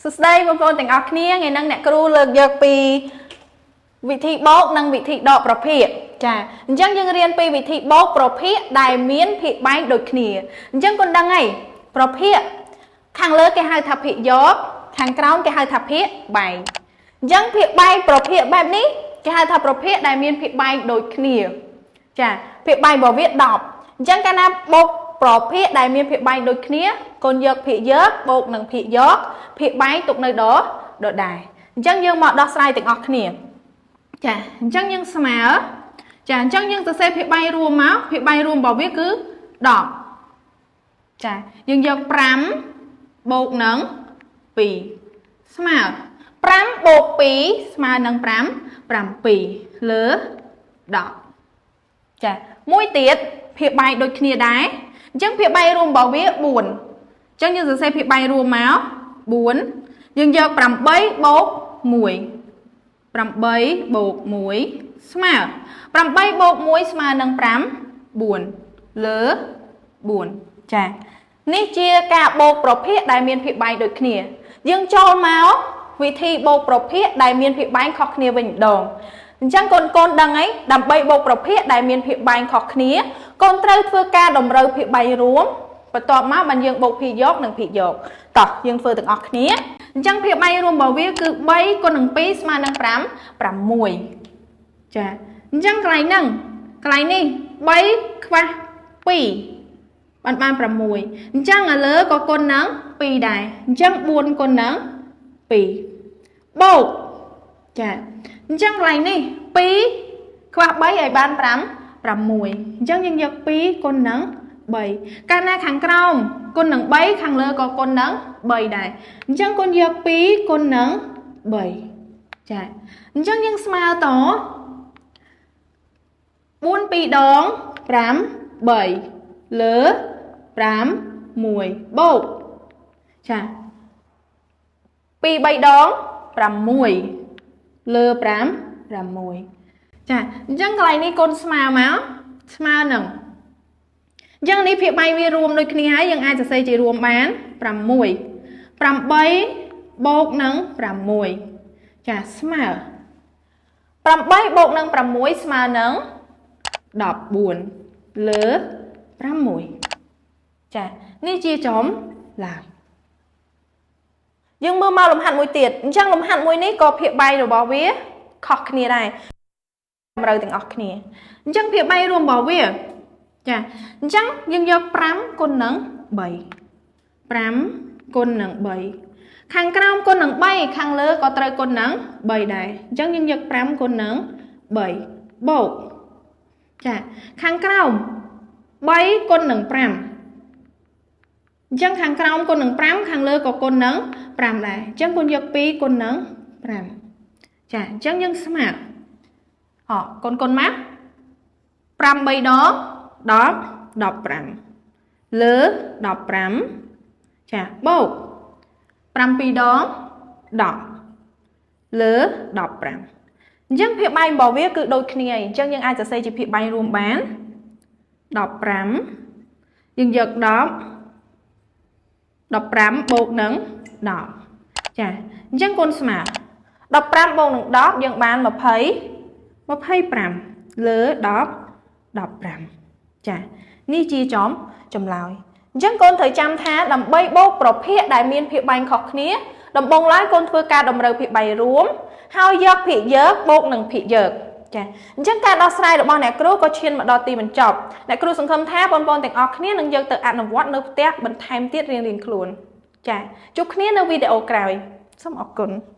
សួស្តីបងប្អូនទាំងអស់គ្នាថ្ងៃនេះអ្នកគ្រូលើកយកពីវិធីបូកនិងវិធីដកប្រភាគចាអញ្ចឹងយើងរៀនពីវិធីបូកប្រភាគដែលមានភាគបែងដូចគ្នាអញ្ចឹងគុណដឹងហើយប្រភាគខាងលើគេហៅថាភាគយកខាងក្រោមគេហៅថាភាគបែងអញ្ចឹងភាគបែងប្រភាគបែបនេះគេហៅថាប្រភាគដែលមានភាគបែងដូចគ្នាចាភាគបែងរបស់វា10អញ្ចឹងកាលណាបូកប្រភាគដែលមានភាគបែងដូចគ្នាកូនយកភាគយកបូកនឹងភាគយកភាគបែងទុកនៅដដដែលអញ្ចឹងយើងមកដោះស្រាយទាំងអស់គ្នាចាអញ្ចឹងយើងស្មើចាអញ្ចឹងយើងសរសេរភាគបែងរួមមកភាគបែងរួមរបស់វាគឺ10ចាយើងយក5បូកនឹង2ស្មើ5បូក2ស្មើនឹង5 7លើ10ចាមួយទៀតភាគបែងដូចគ្នាដែរអញ្ចឹងភាគបែងរួមរបស់វា4អញ្ចឹងយើងសរសេរភាគបែងរួមមក4យើងយក8បូក1 8បូក1ស្មើ8បូក1ស្មើនឹង5 4លើ4ចានេះជាការបូកប្រភាគដែលមានភាគបែងដូចគ្នាយើងចូលមកវិធីបូកប្រភាគដែលមានភាគបែងខុសគ្នាវិញម្ដងអញ្ចឹងកូនកូនដឹងអីដើម្បីបូកប្រភាគដែលមានភាគបែងខុសគ្នាកូនត្រូវធ្វើការតម្រូវភាគបែងរួមបន្ទាប់មកបានយើងបូកភាគយកនិងភាគយកតោះយើងធ្វើទាំងអស់គ្នាអញ្ចឹងភាគបែងរួមរបស់វាគឺ3គុណនឹង2ស្មើនឹង5 6ចាអញ្ចឹងកន្លែងហ្នឹងកន្លែងនេះ3ខ្វះ2បានបាន6អញ្ចឹងឥលើក៏គុណនឹង2ដែរអញ្ចឹង4គុណនឹង2បូកចាអញ្ចឹងកន្លែងនេះ2ខ្វះ3ឲ្យបាន5 6អញ្ចឹងយើងយក2គុណនឹង3កាលណាខាងក្រោមគុណនឹង3ខាងលើក៏គុណនឹង3ដែរអញ្ចឹងគុណយក2គុណនឹង3ចាអញ្ចឹងយើងស្មើត4 2ដង5 3លើ5 1បូកចា2 3ដង6លើ5 6ចាអញ្ចឹងកន្លែងនេះកូនស្មើមកស្មើនឹងអញ្ចឹងនេះភាគបែងវារួមដូចគ្នាហើយយើងអាចសរសេរជារួមបាន6 8បូកនឹង6ចាស្មើ8បូកនឹង6ស្មើនឹង14លើ6ចានេះជាចំឡើយយើងមើលមកលំហាត់មួយទៀតអញ្ចឹងលំហាត់មួយនេះក៏ភាគបែងរបស់វាខុសគ្នាដែរតម្រូវទាំងអស់គ្នាអញ្ចឹងភាគបែងរួមរបស់វាចាអញ្ចឹងយើងយក5គុណនឹង3 5គុណនឹង3ខាងក្រោមគុណនឹង3ខាងលើក៏ត្រូវគុណនឹង3ដែរអញ្ចឹងយើងយក5គុណនឹង3បូកចាខាងក្រោម3គុណនឹង5អញ្ចឹងខាងក្រោមគុណនឹង5ខាងលើក៏គុណនឹង5ដែរអញ្ចឹងគុណយក2គុណនឹង5ចាអញ្ចឹងយើងស្មើហ៎គុណគុណមក5 3ដង10 15លើ15ចាបូក5 2ដង10លើ15អញ្ចឹងភាគបែងរបស់វាគឺដូចគ្នាអញ្ចឹងយើងអាចសរសេរជាភាគបែងរួមបាន15យើងយក10 15បូកនឹង10ចាអញ្ចឹងគុណស្មើ15បូកនឹង10យើងបាន20 25លើ10 15ចានេះជាចំចម្លើយអញ្ចឹងកូនត្រូវចាំថាដើម្បីបូកប្រភាគដែលមានភាគបែងខុសគ្នាដំបូងឡើយកូនធ្វើការតម្រូវភាគបែងរួមហើយយកភាគយកបូកនឹងភាគយកចាអញ្ចឹងការដោះស្រាយរបស់អ្នកគ្រូក៏ឈានមកដល់ទីបញ្ចប់អ្នកគ្រូសង្ឃឹមថាបងប្អូនទាំងអស់គ្នានឹងយកទៅអនុវត្តនៅផ្ទះបន្ថែមទៀតរៀងៗខ្លួនចាជួបគ្នានៅវីដេអូក្រោយសូមអរគុណ។